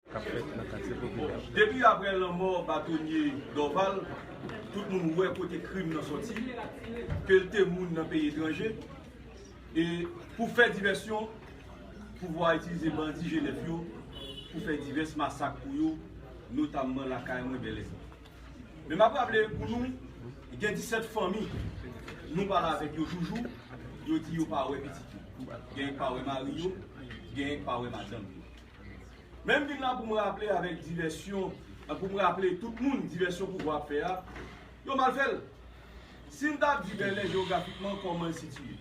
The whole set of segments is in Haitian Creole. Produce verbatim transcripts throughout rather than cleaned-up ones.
k ap fèt nan katye popilè. Depi aprè lanmò batonye Dorval, tout moun wè kote krim nan sòti, ke l te moun nan peyi etranje, e pou fè divèsyon, pouvwa a itilize bandi G nèf yo pou fè divès masak pou yo, notamman lakay mwen Bèlè. Men m ap raple pou nou, gen disèt fanmi nou pale avèk yo joujou, yo di yo pa wè pitit yo. Genyen k pa wè mari yo, genyen k pa wè madanm yo. Men m vin la pou m raple avèk divèsyon, pou m raple tout moun divèsyon pouvwa ap fè a, yo mal fè l. Si n ta di Bèlè jewografikman kòman l sitiye,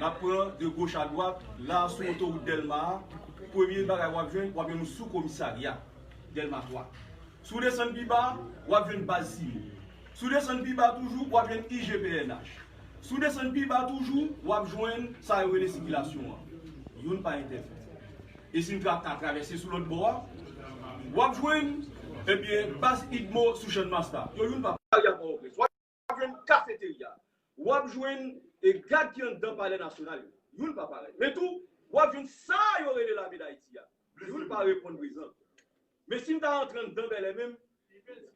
n ap pran de goch a dwat, la sou otowout Dèlma a, premye bagay w ap jwenn, w ap jwenn yon sou komisarya Dèlma twa. Si w desann pi ba, w ap jwenn baz Simo. Si w desann pi ba toujou, w ap jwenn I G P N H. Si w desann pi ba toujou, w ap jwenn sa yo rele sikilasyon an. Youn pa entèdi. E si n tra- ta travèse sou lòt bò a, w ap jwenn, ebyen, baz Idmo sou Channmas la. Yo youn pa parèt. W ap jwenn kafeterya. W ap jwenn, e, gad ki anndan Palè Nasyonal yo. Youn pa parèt. Men tou, w ap jwenn sa yo rele Lame Dayiti a. Youn pa reponn prezan. Men si n ta rantre anndan Bèlè menm,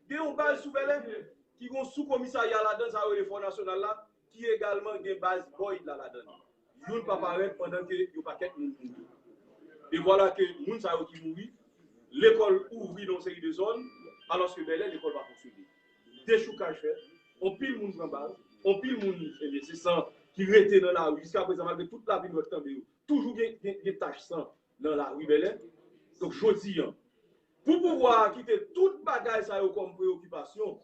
gen yon baz sou Bèlè ki gen yon sou komisarya ladan, sa yo rele Fò Nasyonal la, ki egalman gen baz Boyd la ladan li. Youn pa parèt pandan ke yon pakèt moun mouri. E vwala ke moun sa yo ki mouri, lekòl ouvri nan yon seri de zòn, alòske Bèlè lekòl pa fonksyone. Dechoukaj fèt, anpil moun pran bal, anpil moun, ebyen, se san ki rete nan lari jiskaprezan, malgre tout lavi nou wè k tanbe yo. Toujou gen, gen, gen tach san nan lari Bèlè. Donk, jodi a, pou pouvwa a kite tout bagay sa yo kòm preyokipasyon,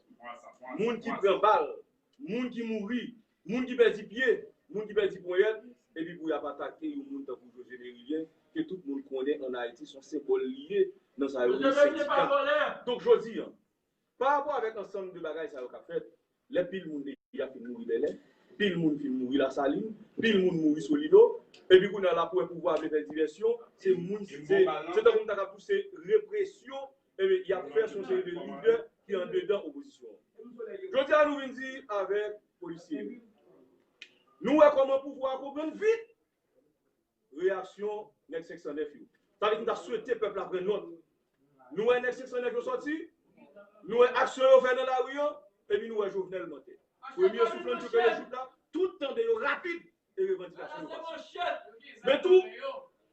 moun ki pran bal, moun ki mouri, moun ki pèdi pye, moun ki pèdi ponyèt, epi pou y ap atake yon moun tankou José Mérilien, ke tout moun konnen ann Ayiti, se yon senbòl li ye nan sa yo rele sendika. Donk, jodi a, pa rapò avèk ansanm de bagay sa yo k ap fèt, lè pil moun deja fin mouri Bèlè, pil moun fin mouri Lasalin, pil moun mouri Solino, epi kounye a la pou wè pouvwa a vle fè divèsyon, se moun, se, se tankou m ta kab di w se represyon, ebyen, y ap fè sou seri de lidè ki andedan opozisyon an. Jodi a, nou vin di avèk polisye yo. Nou wè kòman pouvwa a konprann vit reyaksyon nèg senk san nèf yo. Sa vle di, m ta swete pèp la pran nòt. Nou wè nèg senk san nèf yo sòti, nou wè aksyon yo fè nan lari an, epi nou wè Jovenel Mantè. Premye souf lan n tchouke le jouk la, tout tande yo rapid e revandikasyon yo pase. Men tou,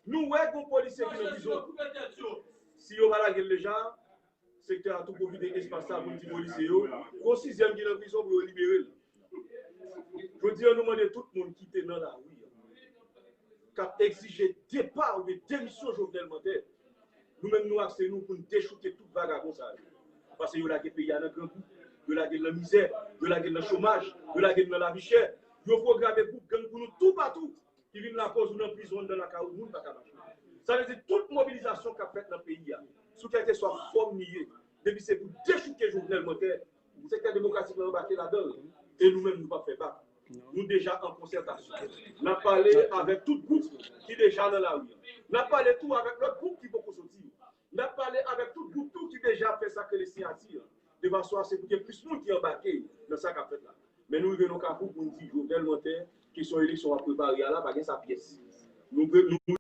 nou wè gon polisye ki nan prizon. Si yo pa lage l deja, sektè a tou pwofite espas sa pou l di polisye yo, gon sizyèm ki nan prizon pou yo libere l. Jodi a, nou mande tout moun ki te nan lari a, k ap egzije depa oubyen demisyon Jovenel Mantè. Nou menm, nou akse nou pou n dechouke tout vagabon sa yo. Paske yo lage peyi a nan grangou, yo lage l nan mizè, yo lage l nan chomaj, yo lage l nan lavi chè. Yo pwograme gwoup gang pou nou toupatou, ki vin lakòz ou nan prizon, anndan lakay ou, moun pa ka mache. Sa vle di tout mobilizasyon k ap fèt nan peyi a, sou kèlkeswa fòm li ye, depi se pou dechouke Jovenel Mantè, sektè demokratik la anbake ladan l. E nou menm, nou p ap fè bak. Nou deja an konsètasyon. N ap pale avèk tout gwoup ki deja nan lari an. N ap pale tou avèk lòt gwoup ki poko soti yo. N ap pale avèk tout gwoup tou ki deja ap fè sa k rele siyati an, de fason a se pou gen plis moun ki anbake nan sa k ap fèt la. Men nou rive nan yon kafou pou n di Jovenel Mantè, kesyon eleksyon w ap prepare a la, pa gen sa pyès. Nou, nou,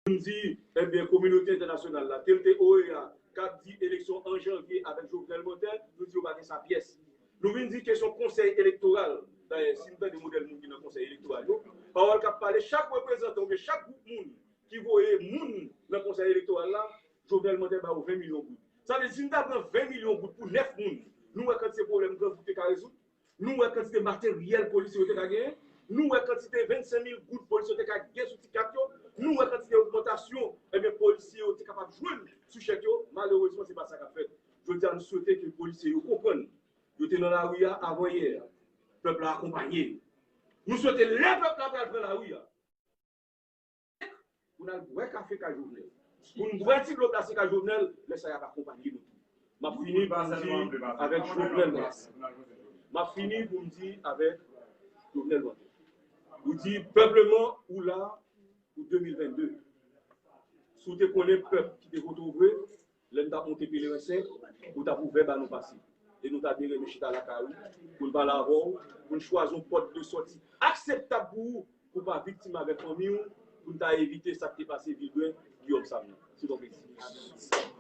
nou di, ebyen, kominote entènasyonal la, ke l te O E A, k ap di eleksyon an janvye avèk Jovenel Mantè, nou di yo pa gen sa pyès. Nou vin di kesyon konsèy elektoral. Dayè, si n tande modèl moun ki nan konsèy elektoral yo, pawòl k ap pale, chak reprezantan oubyen chak gwoup moun ki voye moun nan konsèy elektoral la, Jovenel Mantè ba yo ven milyon goud. Sa vle di, si n ta pran ven milyon goud pou nèf moun, nou wè kantite pwoblèm grangou te ka rezoud? Nou wè kantite materyèl polisye yo te ka genyen? Nou wè kantite vennsenk mil goud polisye yo te ka gen sou ti kat yo? Nou wè kantite ogmantasyon, ebyen, polisye yo te kapab jwenn sou chèk yo? Malerezman, se pa sa k ap fèt. Jodi a, nou swete ke polisye yo konprann yo te nan lari a avan yè a. Pèp la akonpanye yo. Nou swete lè pèp la pral pran lari a, pou n al bwè kafe kay Jovenel, pou n bwè ti dlo glase kay Jovenel, lè sa y ap akonpanye nou tou. M ap fini pou m di avèk Jovenel Moïse. M ap fini pou m di avèk Jovenel Moïse. Ou di pèpleman ou la pou de mil vennde. Si w te konnen pèp ki te vote w vre, lè n t ap monte Pelerin senk, ou t ap ouvè ba nou pase. E nou ta byen renmen chita lakay ou, pou n pale avè w, pou n chwazi yon pòt de sòti akseptab pou ou, pou w pa viktim avèk fanmi w, pou n ta evite sa k te pase Vilbrun, Guillaume Sam nan. Tonbe.